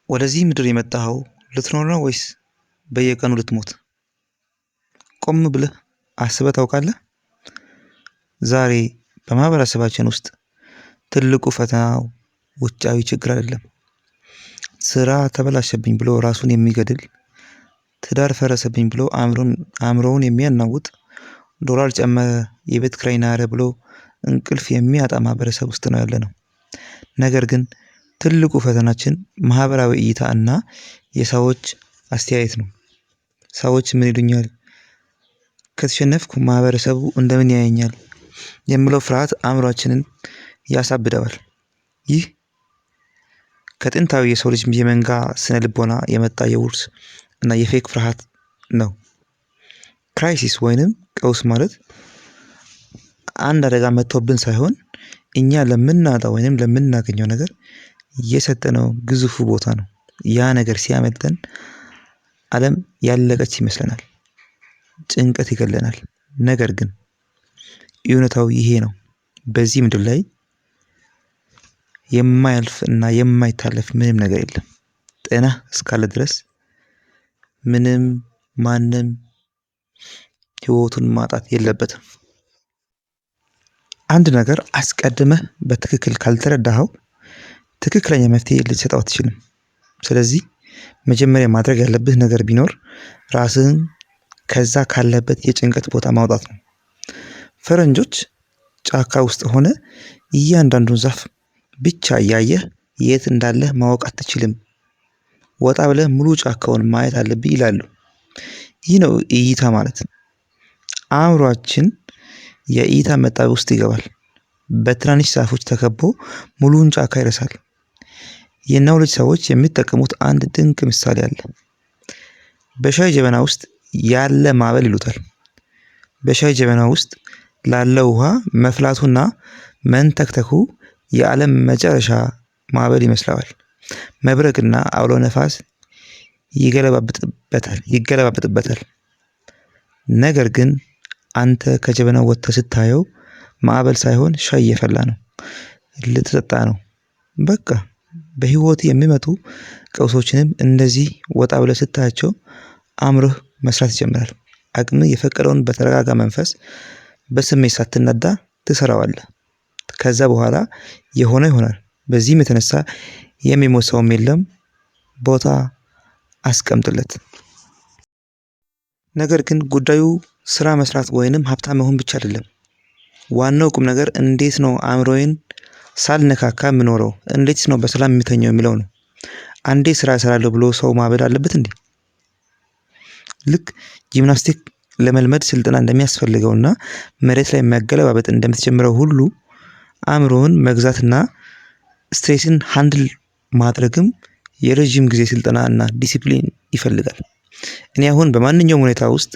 ወደዚህ ምድር የመጣኸው ልትኖር ነው ወይስ በየቀኑ ልትሞት? ቆም ብለህ አስበህ ታውቃለህ? ዛሬ በማህበረሰባችን ውስጥ ትልቁ ፈተናው ውጫዊ ችግር አይደለም። ስራ ተበላሸብኝ ብሎ ራሱን የሚገድል፣ ትዳር ፈረሰብኝ ብሎ አእምሮውን የሚያናውጥ፣ ዶላር ጨመረ፣ የቤት ኪራይ ናረ ብሎ እንቅልፍ የሚያጣ ማህበረሰብ ውስጥ ነው ያለነው። ነገር ግን ትልቁ ፈተናችን ማህበራዊ እይታ እና የሰዎች አስተያየት ነው። ሰዎች ምን ይሉኛል? ከተሸነፍኩ ማህበረሰቡ እንደምን ያየኛል? የሚለው ፍርሃት አእምሮአችንን ያሳብደዋል። ይህ ከጥንታዊ የሰው ልጅ የመንጋ ስነ ልቦና የመጣ የውርስ እና የ fake ፍርሃት ነው። Crisis ወይንም ቀውስ ማለት አንድ አደጋ መጥቶብን ሳይሆን እኛ ለምናጣው ወይንም ለምናገኘው ነገር የሰጠነው ግዙፉ ቦታ ነው። ያ ነገር ሲያመልጠን አለም ያለቀች ይመስለናል። ጭንቀት ይገለናል። ነገር ግን እውነታው ይሄ ነው። በዚህ ምድር ላይ የማያልፍ እና የማይታለፍ ምንም ነገር የለም። ጤና እስካለ ድረስ ምንም ማንም ህይወቱን ማጣት የለበትም። አንድ ነገር አስቀድመህ በትክክል ካልተረዳኸው ትክክለኛ መፍትሄ ልትሰጠው አትችልም። ስለዚህ መጀመሪያ ማድረግ ያለብህ ነገር ቢኖር ራስህን ከዛ ካለበት የጭንቀት ቦታ ማውጣት ነው። ፈረንጆች ጫካ ውስጥ ሆነ እያንዳንዱን ዛፍ ብቻ እያየህ የት እንዳለህ ማወቅ አትችልም። ወጣ ብለህ ሙሉ ጫካውን ማየት አለብህ ይላሉ። ይህ ነው እይታ ማለት። አእምሮአችን የእይታ መጣብ ውስጥ ይገባል። በትናንሽ ዛፎች ተከቦ ሙሉውን ጫካ ይረሳል። የ knowledge ሰዎች የሚጠቀሙት አንድ ድንቅ ምሳሌ አለ። በሻይ ጀበና ውስጥ ያለ ማዕበል ይሉታል። በሻይ ጀበና ውስጥ ላለው ውሃ መፍላቱና መንተክተኩ የዓለም መጨረሻ ማዕበል ይመስለዋል። መብረቅና አውሎ ነፋስ ይገለባበጥበታል። ነገር ግን አንተ ከጀበናው ወጥተህ ስታየው ማዕበል ሳይሆን ሻይ እየፈላ ነው። ልትጠጣ ነው። በቃ በህይወት የሚመጡ ቀውሶችንም እንደዚህ ወጣ ብለህ ስታያቸው አእምሮህ መስራት ይጀምራል። አቅምህ የፈቀደውን በተረጋጋ መንፈስ በስሜት ሳትነዳ ትሰራዋለህ። ከዛ በኋላ የሆነ ይሆናል። በዚህም የተነሳ የሚሞት ሰውም የለም። ቦታ አስቀምጥለት። ነገር ግን ጉዳዩ ስራ መስራት ወይንም ሀብታም መሆን ብቻ አይደለም። ዋናው ቁም ነገር እንዴት ነው አእምሮዬን ሳልነካካ የምኖረው? እንዴትስ ነው በሰላም የምተኛው የሚለው ነው። አንዴ ስራ እሰራለሁ ብሎ ሰው ማበድ አለበት እንዴ? ልክ ጂምናስቲክ ለመልመድ ስልጠና እንደሚያስፈልገውና መሬት ላይ መገለባበጥ እንደምትጀምረው ሁሉ አእምሮውን መግዛትና stress ን handle ማድረግም የረጅም ጊዜ ስልጠና እና ዲሲፕሊን ይፈልጋል። እኔ አሁን በማንኛውም ሁኔታ ውስጥ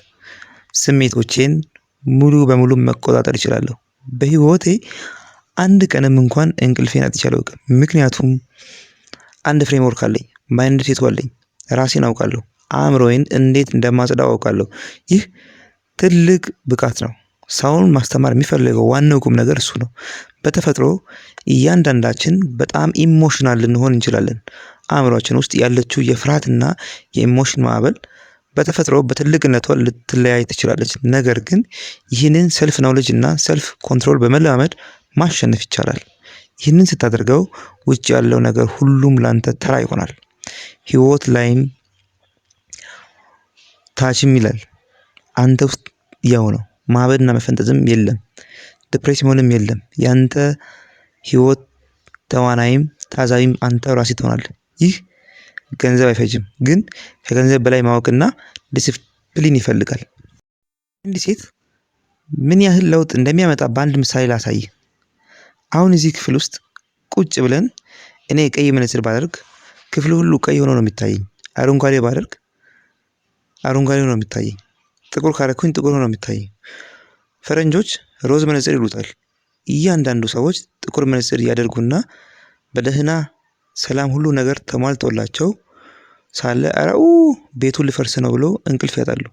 ስሜቶቼን ሙሉ በሙሉ መቆጣጠር እችላለሁ። በህይወቴ አንድ ቀንም እንኳን እንቅልፌን አጥቼ አላውቅም። ምክንያቱም አንድ framework አለኝ፣ mindset ኡ አለኝ፣ ራሴን አውቃለሁ፣ አእምሮዬን እንዴት እንደማጸዳው አውቃለሁ። ይህ ትልቅ ብቃት ነው። ሰውን ማስተማር የሚፈልገው ዋናው ቁም ነገር እሱ ነው። በተፈጥሮ እያንዳንዳችን በጣም emotional ልንሆን እንችላለን። አእምሮአችን ውስጥ ያለችው የፍርሃትና የ emotion ማዕበል በተፈጥሮ በትልቅነቷ ልትለያይ ትችላለች። ነገር ግን ይህንን self knowledge እና self control በመለማመድ ማሸነፍ ይቻላል። ይህንን ስታደርገው ውጭ ያለው ነገር ሁሉም ላንተ ተራ ይሆናል። ህይወት ላይም ታችም ይላል። አንተ ውስጥ ያው ነው። ማበድና መፈንጠዝም የለም። Depress መሆንም የለም። ያንተ ህይወት ተዋናይም ታዛቢም አንተ ራስህ ትሆናለህ። ይህ ገንዘብ አይፈጅም፣ ግን ከገንዘብ በላይ ማወቅና ዲሲፕሊን ይፈልጋል። አንድ ሴት ምን ያህል ለውጥ እንደሚያመጣ በአንድ ምሳሌ ላሳይ። አሁን እዚህ ክፍል ውስጥ ቁጭ ብለን እኔ ቀይ መነጽር ባደርግ ክፍሉ ሁሉ ቀይ ሆኖ ነው የሚታየኝ። አረንጓዴ ባደርግ አረንጓዴ ሆኖ ነው የሚታየኝ። ጥቁር ካረኩኝ ጥቁር ሆኖ ነው የሚታየኝ። ፈረንጆች ሮዝ መነጽር ይሉታል። እያንዳንዱ ሰዎች ጥቁር መነጽር ያደርጉና በደህና ሰላም ሁሉ ነገር ተሟልቶላቸው ሳለ ኧረ ቤቱ ሊፈርስ ነው ብሎ እንቅልፍ ያጣሉ።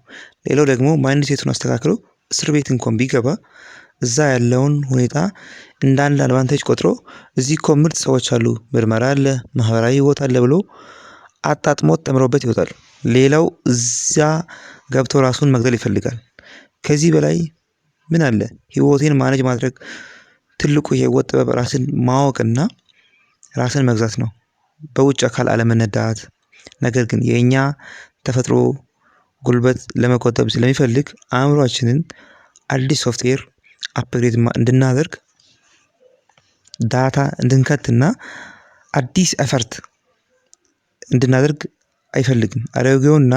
ሌላው ደግሞ mindset ኡን አስተካክሎ እስር ቤት እንኳን ቢገባ እዛ ያለውን ሁኔታ እንደ አንድ advantage ቆጥሮ እዚህ እኮ ምርጥ ሰዎች አሉ፣ ምርመራ አለ፣ ማህበራዊ ህይወት አለ ብሎ አጣጥሞት ተምሮበት ይወጣል። ሌላው እዚያ ገብቶ ራሱን መግደል ይፈልጋል። ከዚህ በላይ ምን አለ? ህይወቴን manage ማድረግ ትልቁ የህይወት ጥበብ ራስን ማወቅና ራስን መግዛት ነው። በውጭ አካል አለመነዳት። ነገር ግን የእኛ ተፈጥሮ ጉልበት ለመቆጠብ ስለሚፈልግ አእምሮአችንን አዲስ software upgrade እንድናደርግ፣ data እንድንከትና አዲስ effort እንድናደርግ አይፈልግም። አሮጌውና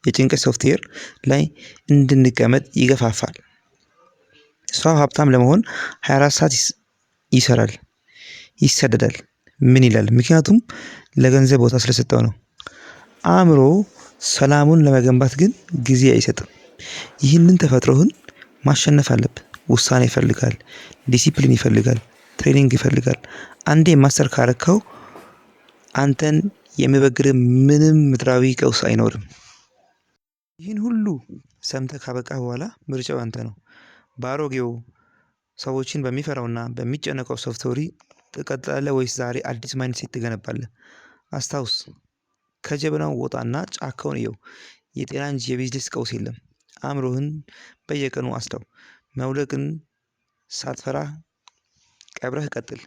የጭንቀት ሶፍትዌር ላይ እንድንቀመጥ ይገፋፋል። ሰው ሀብታም ለመሆን 24 ሰዓት ይሰራል፣ ይሰደዳል። ምን ይላል? ምክንያቱም ለገንዘብ ቦታ ስለሰጠው ነው። አእምሮ ሰላሙን ለመገንባት ግን ጊዜ አይሰጥም። ይህንን ተፈጥሮህን ማሸነፍ አለብህ። ውሳኔ ይፈልጋል፣ ዲሲፕሊን ይፈልጋል፣ training ይፈልጋል። አንዴ master ካረከው አንተን የሚበግር ምንም ምድራዊ ቀውስ አይኖርም። ይህን ሁሉ ሰምተህ ካበቃህ በኋላ ምርጫው ያንተ ነው። በአሮጌው ሰዎችን በሚፈራውና በሚጨነቀው ሶፍትዌር ትቀጥላለህ ወይስ ዛሬ አዲስ mindset ትገነባለህ? አስታውስ፣ ከጀበናው ወጣና ጫካውን እየው። የጤና እንጂ የቢዝነስ ቀውስ የለም። አእምሮህን በየቀኑ አስታው። መውደቅን ሳትፈራ ቀብረህ ቀጥል።